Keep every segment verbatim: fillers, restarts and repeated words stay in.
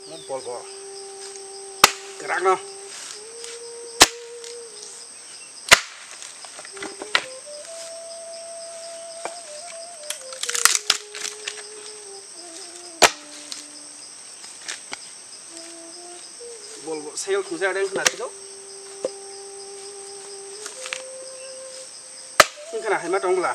Mo bol bo. Kwrak no. Bol bo cycle khungsa adeng khna sino. Wngkha na hai ma tong bwla.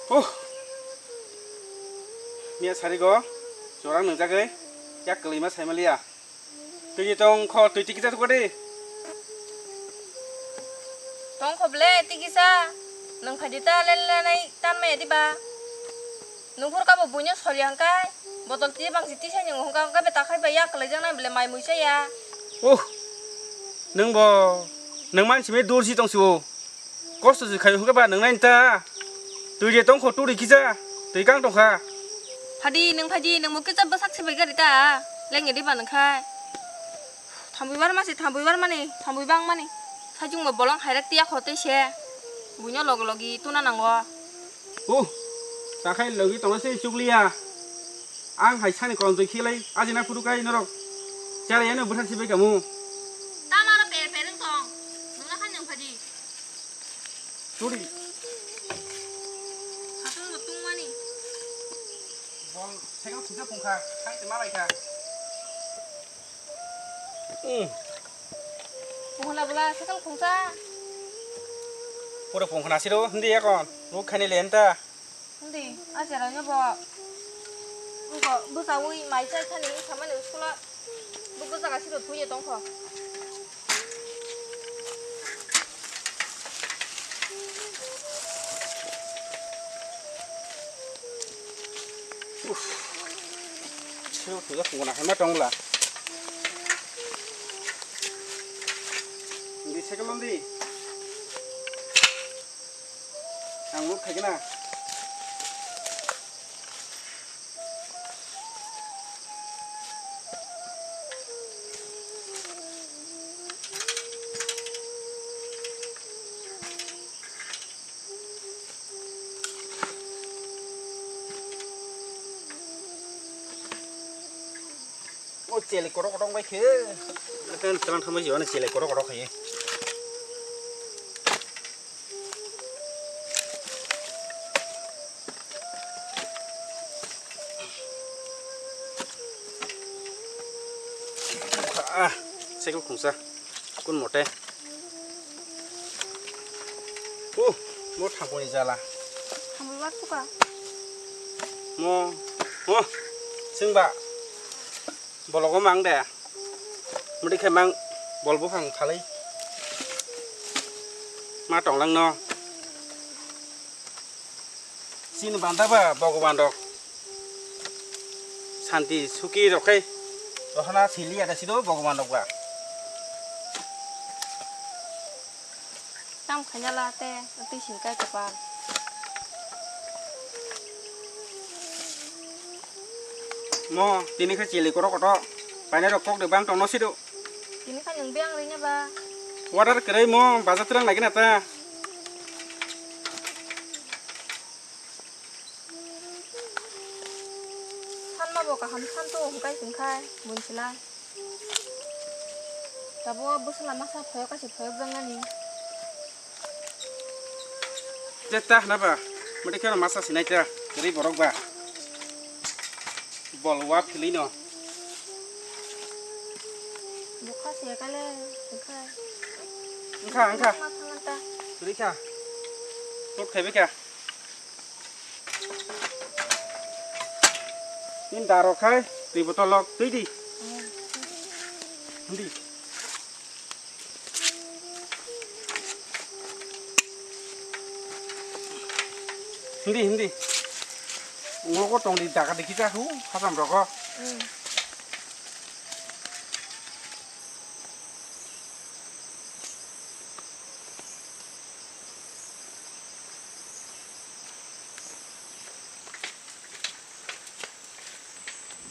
Oh. Miya sari go, chorang nungjagwi, yak kwlwima saimaliya. Twi tong kho, twi tikisa tukadi. Tong kho ble, tikisa. Nung phai di ta, len lenai tan maya di ba. Nung phur kabo buino sori hangkai. Botol ti bang si tisai nung hongka hongka beta khai ba yak kwlai jang nai ble mai mui saya. Uh. Nung bo, nung man simi dur si tong si o. Kosto se khayo hwnkhe ba nwngnai ta. Twi je tong kho turi kisa. Twi kang tong kha. Phadi nwng phadi nwng bo kisa bwsak se bai gari ta. Lengni di ba nwng khai. Thambui bar masi thambui bar mani thambui bang mani. Sajung bo bolong hairak tiya kho tei se. Buino logi logi tuna nango. Uh, takhai logi tongna se chukliya. Ang hai sani kolom twi khilai, ajina phuru kai norok. Chara yano bwthar sibai kamu. Tama ro per per wng tong. Nungna khan nung phadi. Turi. Hatung bo tungmani. Bol, cycle khungsa khungkha, khai te malai kha. Hmm. Puhla bwla cycle khungsa. Pura pungkhana siro, hindi yakon. Nuk khani le enta. Hindi, a jera no bo. Ugo, bwsa ui mai chai thani, samani school o. Bo bwsa ga siro thui tong kho. Uff. Siro thui tong kho na, hema tong la. Hindi, cycle on di. Ang nuk khaikhe na. O chele korok korok bai khe. Kan tran thamai jio na chele korok korok khe. Ah, cycle khungsa. Kun mote. Uh, mo thangkuni jala. Thangwi wak suka. Mo, mo, singba. Bologo mang de. Mudi khe mang bol buphang phalwi. Ma tonglang no. Chini banda ba Bhagwan rok. Santi suki rok khai. Rohana sili ada sido Bhagwan rok ba. Tam khanya la te, twi singkai kapal. Mo, tini khe chili korok koto. Paina rok kok de bang tongno sido. Tini khe nung beng rina ba. Water kwrwi mo, baja twrang lagi na ta. Sanma bo kaham santo hwnkhe singkhai, bunsila. Tabo bwsala masa phoyok kasi phoyok jangani. Jeta hwnaba, mudi kheno masa sinai ta, kwrwi borok ba. Bol wa philwi no. Bukha se kale, bukha. Wngkha, wngkha. Masa ngan ta. Kwrwi kha. Tok khaibai kha. Nini daro khai, twi botol lok, twi di. Hindi. Hindi, hindi. Ulo ko tong di daga dikhi ja hu, hasam rogo. Hmm.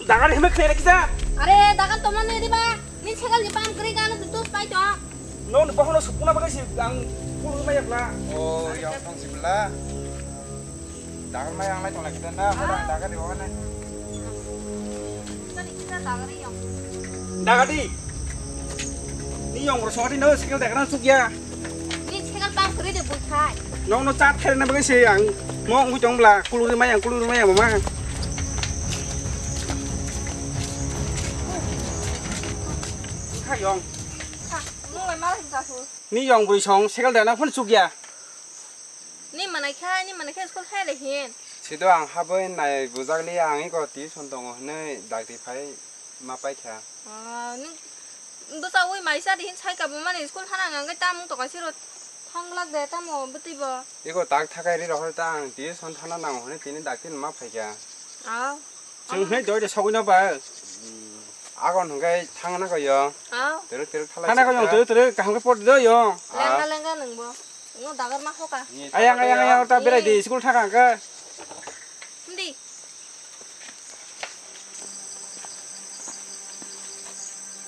Dagan himai khlai rakhi ja. Are, dagan tongma nai diba? Ni segal ni pam kri gana tu tus pai to. No, ni bohono sukuna bagai si ang pulu mai yakla. Oh, yang tong si bela. Dagan mai ang lai tong lagi dan na, orang dagan di bawah na. Tadi kita dagan yang. Dagan di. Ni yang bersama di no, segal dagan suk ya. Ni segal pam kri de bukai. No, no, chat khere na bagai si ang. Mo ngu chong bla, kuluri mai ang, kuluri mai ang mama. Kha yong. Kha, nung lai mal hin ka hu. Ni yong bui song, segal dana phone chukya. Ni manai kha, ni manai kha school khai le hin. Sido ang haboi nai bujak li ang iko tuition tongo hinui dakti phai ma pai kha. Ah, ni bwsa ui mai sa di hin sai ka bo mani school thana ang ang tamung to kaisi ro thang glak de tamo bwtwi bo. Iko tak thakai ri rohor ta ang tuition thana nango hinui tini dakti ma phai kha. Ah. Chwng hwnwi doi de sogwi no ba. Agon hwnkhe thangna ko yo. Ah. Teruk teruk thalai. Thana ko yo, teruk teruk kaham khe pot do yo. Lenga lenga nung bo. Ngo dagar ma hoka. Ayang ayang ayang ta berai di school thaka hwnkhe. Hindi.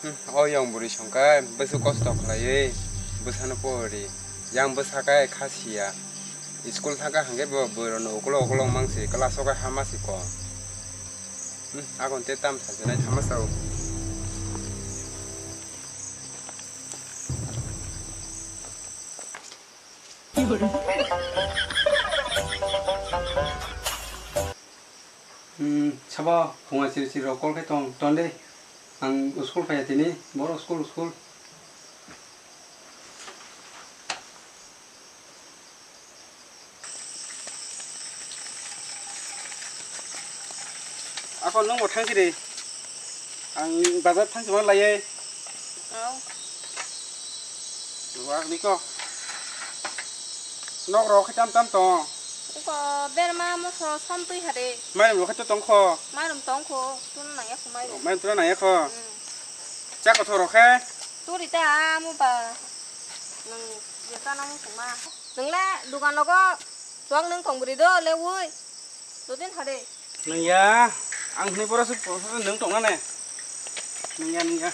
Hmm, o yang bwrwi songkhe bwswk kosto khlaiwi bwsano pori. Yang bwsa khe kha siya. School thangkha hwnkhe bo bwrwino ukolog ukolog mangsi class o khe hama si kok. Hmm, akon te tam sajwnai tama sao. Hmm, sabo phunga siri siri rok call khe tong, tong de. Ang school phaiya tini, boro school, school. Ako nwng bo thang siri. Ang bazar thang sima laiye. Ang niko. Nok rok khe tam tam tong. Uko berma moso som twi hade. Mairum rok khe to tong kho. Mairum tong kho. Tun nang ya kho mairum. Mairum tun nang ya kho. Hmm. Cha kothok rok khe. Turi ta amu ba. Nang ya ta nang kho ma. Nang la dukan logo. Tuang nang tong bri do le ui. Dutin hade. Nang ya. Ang hni boro su nwng tong na ne. Nang ya nang ya.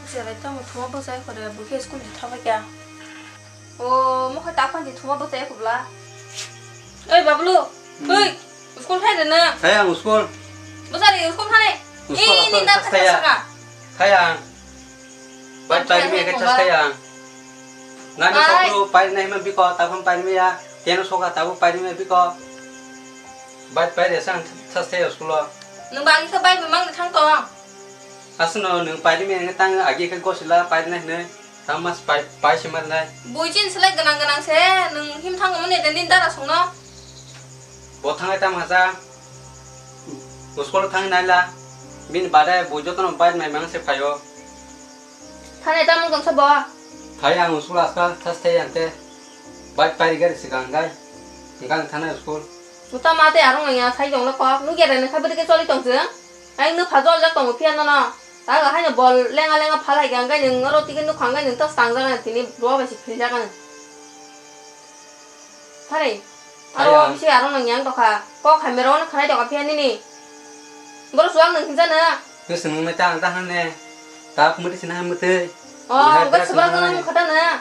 Jerai tamo thuma bwsai khore, bukhe school di thabai kha. O, mokhe ta phan di thuma bwsai khobla. Oi, Bablu, hmm. Oi, school thai de na. Thai ang school. Bwsari school thane. School. Ini apa, ni ta thai ya? Thai ang. Bai, bai, mi ke thai ang. Nani koklo pai nai ma biko, ta phan pai mi ya. Teno soka ta bu pai mi biko. Bai, pai de sang thas thai school. Nung bagi khe bai bumang thang tong. Aswkno nwng pairwmani wngwi tang agi khe gosila pairwnai hwnwi tangma pai pai se manai. Buichini slai gwnang gwnang se nwng him thangmani de nini dara songno. Bo thangnai tamo haja. School thangwi naila. Bini bade bui jotono bike nai mang se phaio. Thanai tamo tongsa bo? Thai ang school aska thas thai ang te. Bike pairi gari sikang gai. Hingkang thanai school. Uta mate arong nangya sai jongno kok. Nugya rani khabri ke choli tong jeng. Ai no phajol jak tongo phiya nono. Taga haino bol lenga lenga phalai kha, hwnkhe nwng oro tike nukha, hwnkhe nwng tas tangjak ano tini bo bai se philjak ano. Thari. Aro aya. Bisi aro nang yang tokha. Kok hamya rok no khanai tokha phiya nini. Boro suang nwng hinjana. Nwswng nang ta ta hanne. Ta kumati sina hamte. Oh, bihar bak bihar subar sinai. Kana mukha ta na.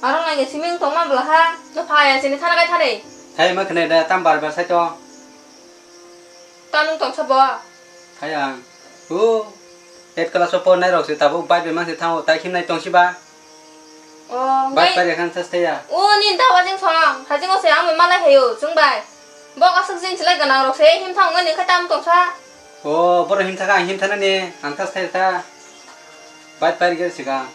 Aro nang ya siming tongma bwla ha. No phaya sini thana kai thari. Hai ma khnai da tam bar bar sai to. Tamung tongsa bo? Thai ang. O, eight class o pornai rok se tabuk bike bai mang se thango, tai khim nai tong si ba? O, bike bai. Pai rekha thas thai ya. O, ni da wajing song, hajing o se ang bai malai hayo, chung bai. Bok aswk jin silai gwnang rok se him thang wngmani khe tam tongsa. O, boro him thaka ang him thanani ang tas thai ta. Bai pai gari sigang.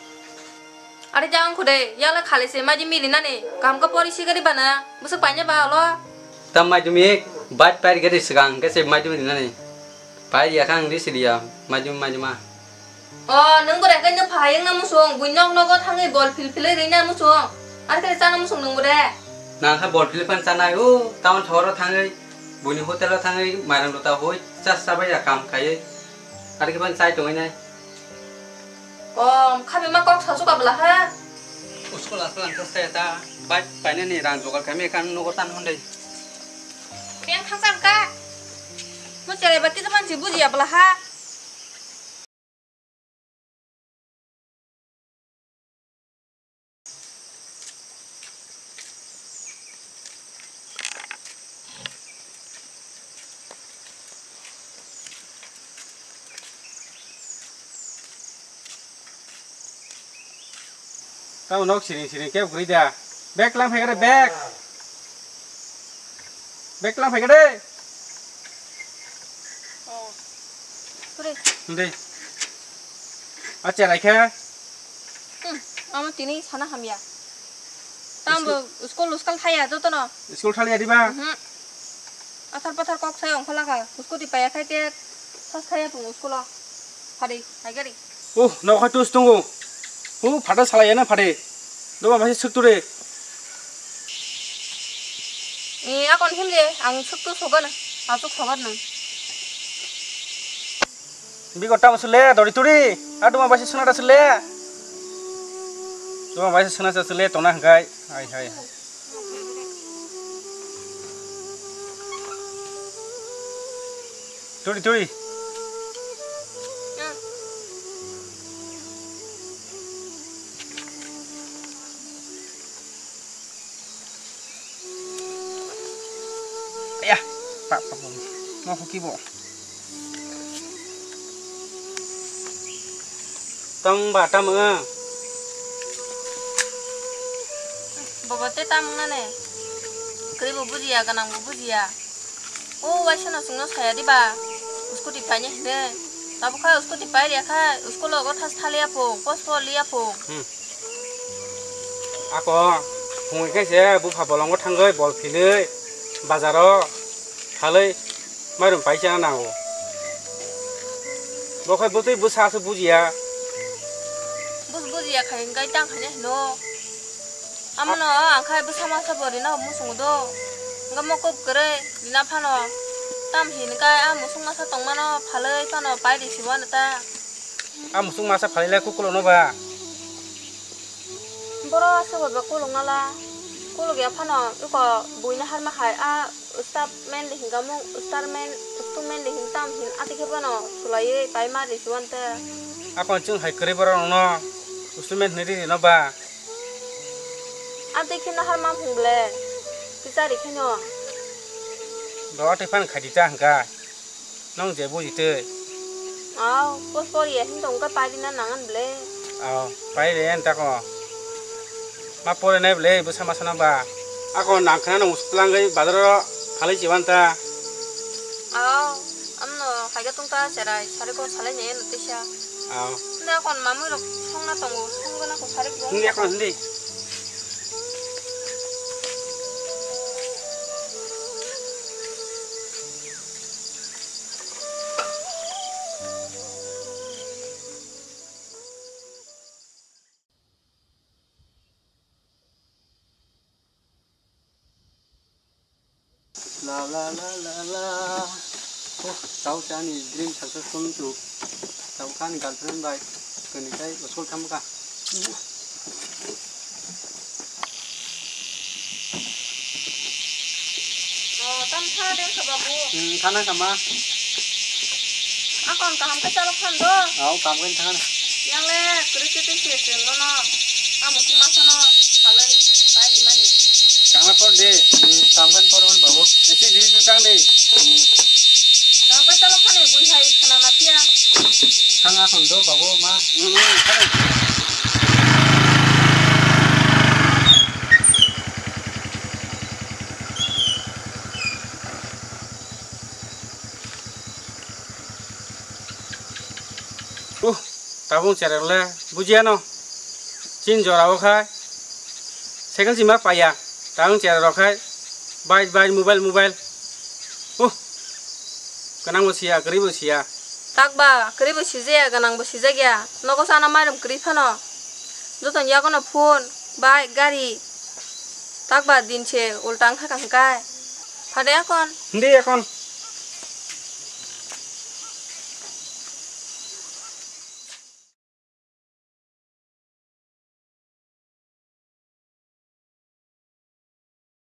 Ari jang khude yala khali se maji mili nani kam ka pori sigari bana busuk panya ba olo. Tam maji mi bai pai gari sigang ke se maji mili nani. Pai ya kang di sili ya maji maji ma. O, nwng bo rek nw phai wngna muchung, buini nok nogo thangwi bol phil philwi rwina muchung. Ar khe chana muchung nwng bo de. Nang kha bol phil phan chanai, o, town sohor o thangwi, buini hotel o thangwi, mairang lota hoi, chas chabai ya kam khaiwi. Ar khe phan chai tongwi nai. O, khabe ma kok sa chuka bwla ha. School aswk ang khe ta, bike painani rang jogar khaimai kha nogo tan hondai. Beng thang chang ka. Mo cherai ba kisa mansi bujiya bwla ha. Tamo nok siring siring kebo kwrwi da. Bag lang phaikha de, bag. Bag lang phaikha de. Oh. Kwrwi. Hindi. Acha raikha. Hmm, amo tini sana hamya. Tambo school uskal thaya jotono. School thaliya diba? Mhm. Athar pathar kok sai ongkha lakha. Scooty paya khai te sas thaya pung school o. Phadi, haigari. Uh, nokhai tus tungo. Uh, phada salaya na phade. Doba masi sukture. Ni akon himle, ang suktu sogan. Asuk sogan nung. Bigo tamo sule, dori turi. Aduma baisi suna da sule. Duma baisi suna sa sule, tona hangkai. Hai, hai, hai. Turi, turi. Ayah, pak, pak, pak. Mau hoki bo. Tong ba tam wng? Bobo te tam wng nane. Kwrwi bo bujiya, gwnang bo bujiya. O waisa no chwngno saya diba? Scooty paine hwnwi. Tabukha scooty pai riyakha, school o gotha thaliya pung, post po liya pung. Hmm. Ako, phungwi khe se bupha bolongo thangwi bol philwi bazaro thalwi mairum paisa nango. Bo khai bwtwi bwsa se bujiya. Bus bujiya khai hwnkhai tang khaina hino. Amano ang khai bwsa masa bo rina musungo do. Hwnkhai mo kok kwrwi rina phano. Tam hinkhai a musung masa tongmano phalwi phano pai risiwano ta. A musung masa phalwi le kukulono ba. Boro aswk bai ba kolok nala. Kolok ya phano eko buina harma hai a staff man de hinga mung star man, stool man de hin tam hin ati khe bono sulaiwi pai ma risi wante. Akon chwng hai kwrwi borok no stool man hinwi riri no ba. Ati khe no harma phung ble. Kichari khe no. Bo ati phan khai di ta hwnka. Nong je buji twi. Aw, post poriya hin tong ka pai rina nangan ble. Aw, pai re en tako. Ma pore nai ble, bwsa masa nang ba. Ako nang khna nang usplang gai bazar ro phalai jiban ta. Aw, amno khaika tong ta cherai, sari ko salai ne no tisa. Aw. Nda kon mamui rok songna tongo, songna ko sari ko. Nda kon hindi. La la la la la. Oh, tau chani dream successful tu. Tau kani girlfriend bai kani kai school tham ka. Oh, tam tha de kha babu. Hmm, thana kama. Akon kaham khe chalo khan do. Au, kam khe thana. Yang le kri kri kri kri kri no no. Amo sung masa no. Halai, pai di mani. Kama por de. Hmm, kam khan por man babu. Esi di kang de. Hmm. Kam khe chalo khani bui hai khana na pia. Thang akon do babu ma. Hmm, hmm, thana. Tabuk cherai rok le bujiya no. Chin jora o khai cycle chima paiya. Tabuk cherai rok khai bike bike mobile mobile. Uh. Gwnang bo siya, kwrwi bo siya. Tak ba, kwrwi bo sijaya, gwnang bo sijakya. Nogo chana mairum kwrwi phano. Joto ni yagono phone, bike, gari. Tak ba din se ulta wngkha kaham kai. Phade akon. Hindi akon.